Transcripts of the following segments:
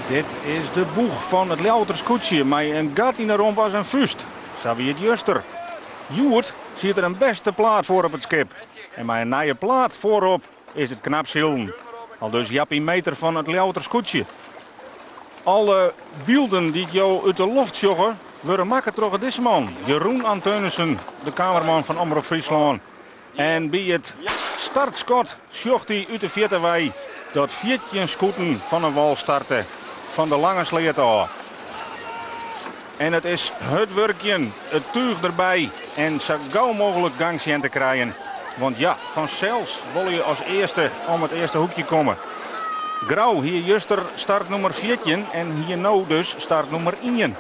Dit is de boech fan it Ljouwerter skûtsje mei in gat yn 'e romp as in fúst. Sa wie it juster. Hjoed siet der in bêste plaat foar op it skip. En mei in nije plaat foarop is it knap silen. Aldus Jappie Meeter fan it Ljouwerter skûtsje. Alle bylden dy't jo út de loft sjogge, wurde makke troch dizze man, Jeroen Anteunissen, de kameraman fan Omrop Fryslân. En by it startskot sjocht hy út de fierte wei dat 14 skûten fan 'e wâl starte, fan de Lange Sleat ôf. En it is hurd wurkjen, it túch derby en sa gau mooglik gang sjen te krijen. Want ja, fansels wolle je as earste om it earste hoekje komme. Grou hie juster startnûmer 14 en hie no dus startnûmer ien.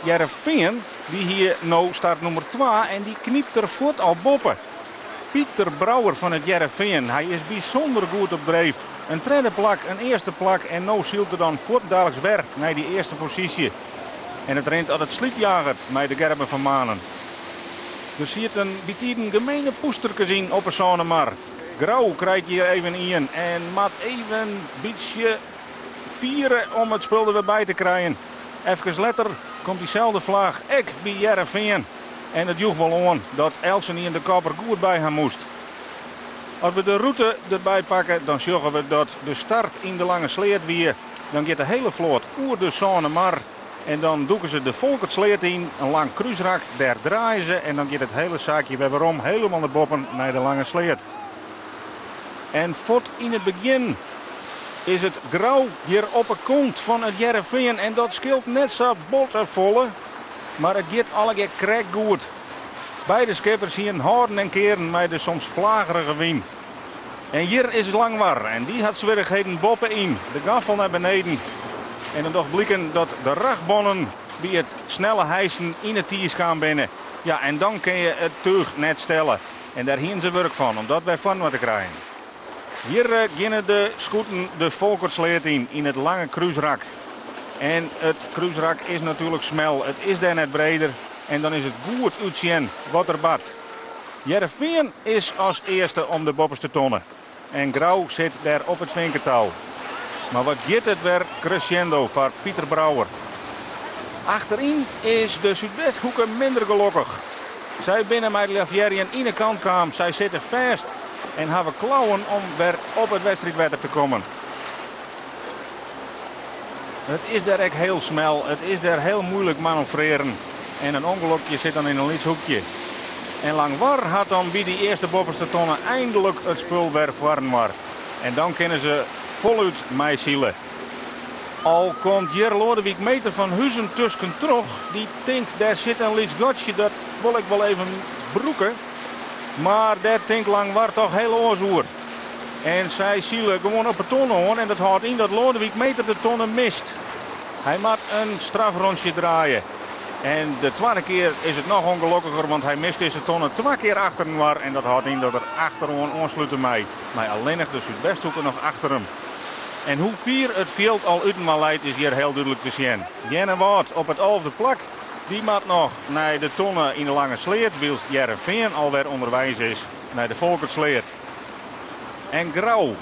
Hearrenfean dy hie no startnûmer twa en dy knypt der fuort al boppe. Pieter Brouwer fan it Hearrenfean, hy is bysûnder goed op dreef. In tredde plak, in earste plak en no sylt er dan fuortdaliks wer nei dy earste posysje. En it rint at it slydjaget mei de Gerben van Manen. Der sieten bytiden gemene poesterkes yn op 'e Sânemar. Grou krijt hjir even ien en moat even bytsje fiere om it spul der wer by te krijen. Efkes letter komt dyselde flaach ek by Hearrenfean en it joech wol oan dat eltsenien de kop der goed by ha moast. As we de rûte derby pakke dan sjogge we dat de start yn de Lange Sleat wie. Dan giet de hele float oer de Sânemar en dan dûke se de Folkertsleat yn, in lang krúsrak, dêr draaie se en dan giet it hele saakje wer werom helemaal nei boppen nei de Lange Sleat. En fuort yn it begjin is it Grou hjir op 'e kont fan it Hearrenfean en dat skeelt net sa botte folle, mar it giet allegear krekt goed. Beide skippers hienen hâlden en kearen mei de soms flagerige wyn. En hjir is Langwar en dy hat swierrichheden boppe-yn, de gaffel nei beneden. En dan docht bliken dat de rachbannen by it snelle hijsen yn it tiis kaam binne. Ja, en dan kin je it túch net stelle. En dêr hienen se wurk fan om dat wer foarinoar te krijen. Hjir geane de skûten de Folkertsleat yn, yn it lange krúsrak. En it krúsrak is natuerlik smel, it is dêr net breder en dan is it goed útsjen wat der bart. Hearrenfean is as earste om de boppeste tonne en Grou sit dêr op it finketou. Mar wat giet it wer crescendo foar Pieter Brouwer. Achteryn is de Súdwesthoeke minder gelokkich. Sy binne mei it lavearjen yn 'e kant kaam, sy sitte fêst en hawwe klauwen om wer op it wedstriidwetter te kommen. It is dêr ek heel smel, it is dêr heel moeilik manoeuvrearen en in ûngelokje sit dan yn in lyts hoekje. En Langwar hat dan by dy earste boppeste tonne eindelijk it spul wer foarinoar. En dan kinne se folút meisile. Al komt hjir Loadewyk Meeter fan Huzum tuskentroch, dy tinkt dêr sit in lyts gatsje, dat wol ik wol even brûke. Mar dêr tinkt Langwar toch heel oars oer. En sy sile gewoan op 'e tonne oan en dat hâldt yn dat Loadewyk Meeter de tonne mist. Hy moat in strafrûntsje draaie. En de twadde kear is it noch ûngelokkiger, want hy mist dizze tonne twa kear achterinoar en dat hâldt yn dat er achteroan oanslute mei, mei allinnich de Súdwesthoeke noch achter him. En hoe fier it fjild al útinoar leit is hjir heel dúdlik te sjen. Earnewâld op it alfde plak, dy moat noch nei de tonne yn de Lange Sleat, wylst Hearrenfean alwer ûnderweis is nei de Folkertsleat. En Grou,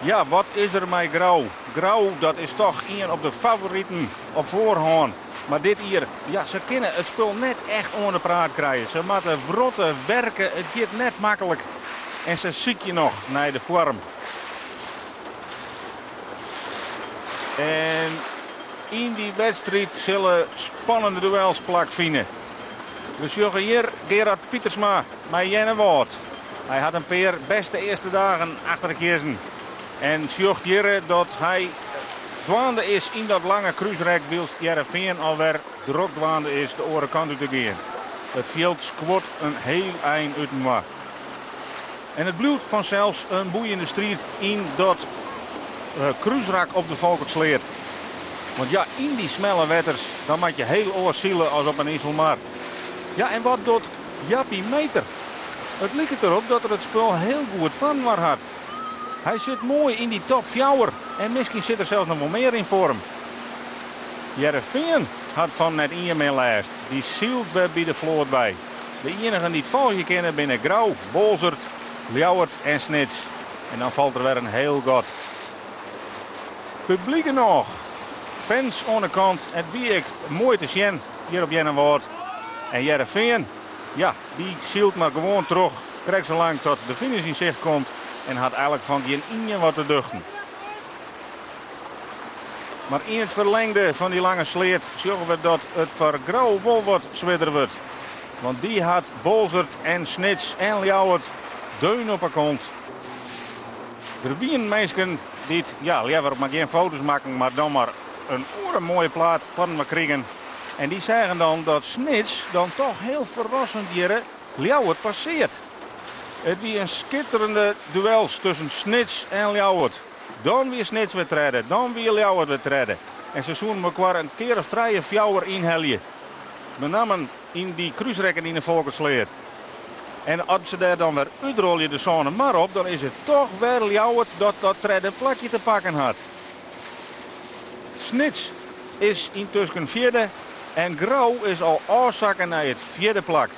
ja wat is der mei Grou? Grou dat is toch ien op de favoriten op foarhân. Mar dit jier, ja se kinne it spul net echt oan de praat krije. Se moatte wrotte, werke, it giet net maklik. En se sykje noch nei de foarm. En yn dy wedstriid sille spannende duels plakfine. We sjogge hjir Gerard Pietersma mei Earnewâld. Hy hat in pear bêste earste dagen achter de kiezzen. En sjocht hjir dat hy dwaande is yn dat lange krúsrek, wylst Hearrenfean alwer drok dwaande is de oare kant út te gean. It fjild skuort in heel ein útinoar. En it bliuwt fansels in boeiende striid yn dat krúsrak op de Folkertsleat. Want ja, yn dy smelle wetters, dan moat je heel oars sile as op in Iselmar. Ja, en wat docht Jappie Meeter? It liket derop dat er it spul heel goed foarinoar hat. Hy sit moai yn dy top fjouwer en miskien sit er sels noch wol mear yn foarm. Hearrenfean hat fan net ien mear lêst. Dy sylt wer by de float by. De ienigen dy't folgje kinne binne Grou, Boalsert, Ljouwert en Snits. En dan falt der wer in heel gat. Publyk genôch. Fans oan de kant. It wie ek moai te sjen hjir op Earnewâld. En Hearrenfean, ja, dy sylt mar gewoan troch. Krekt sa lang tot de finish yn sicht komt en hat eigenlik fan gjin ien wat te duchten. Mar yn it ferlengde fan dy lange sleat sjogge we dat it foar Grou wol wat swierder wurdt. Want dy hat Boalsert en Snits en Ljouwert deun op 'e kont. Der wienen minsken dy't ja, leaver mar gjin foto's makken, mar dan mar in oare moaie plaat foar inoar krigen. En dy seagen dan dat Snits dan toch hiel ferrassend hjir Ljouwert passearret. It wie in skitterjende duel tusken Snits en Ljouwert. Dan wie Snits wer tredde, dan wie Ljouwert wer tredde. En se soenen elkoar in kear of trije, fjouwer ynhelje. Benammen yn dy krúsrekken yn de Folkertsleat. En as se dêr dan wer útrolje de Sânemar op, dan is it toch wer Ljouwert dat dat tredde plakje te pakken hat. Snits is yntusken fjirde en Grou is al ôfsakke nei it fjirde plak.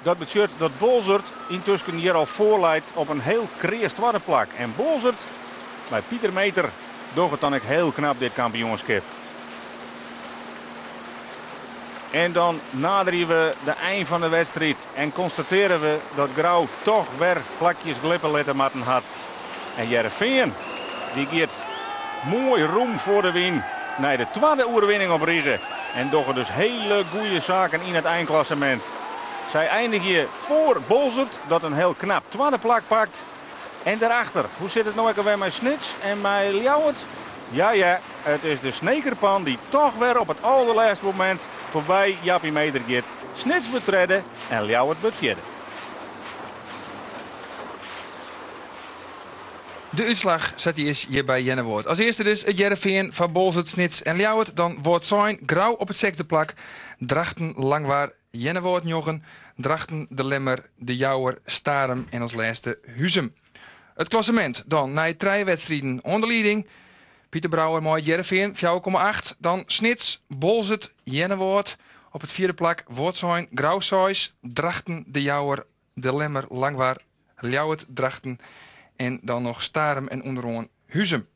Dat betsjut dat Boalsert yntusken hjir al foarleit op in hiel kreas twadde plak. En Boalsert, mei Pieter Meeter, docht it dan ek hiel knap dit kampioenskip. En dan naderje we de ein fan de wedstriid en konstatearje we dat Grou toch wer plakjes glippe litte moatten hat. En Hearrenfean, dy giet moai rûm foar de wyn nei de twadde oerwinning op rige. En dogge dus hiele goede saken yn it einklassemint. Sy einigje foar Boalsert, dat in hiel knap twadde plak pakt. En dêrachter, hoe sit it no ek alwer mei Snits en mei Ljouwert? Ja, it is de Snekerpan dy't toch wer op it alderlêste momint foarby Jappie Meeter giet. Snits wurdt tredde en Ljouwert wurdt fjirde. De útslach sa't dy is hjir by Earnewâld. As earste dus it Hearrenfean foar Boalsert, Snits en Ljouwert. Dan Wâldsein, Grou op it sechsde plak. Drachten, Langwar, Earnewâld njoggen. Drachten, De Lemmer, De Jouwer, Starum en as lêste Huzum. It klassemint dan nei trije wedstriden oan de lieding. Pieter Brouwer mei Hearrenfean 4,8. Dan Snits, Boalsert, Earnewâld op it fjirde plak. Wâldsein, Grou seis, Drachten, De Jouwer, De Lemmer, Langwar, Ljouwert, Drachten en dan noch Starum en ûnderoan Huzum.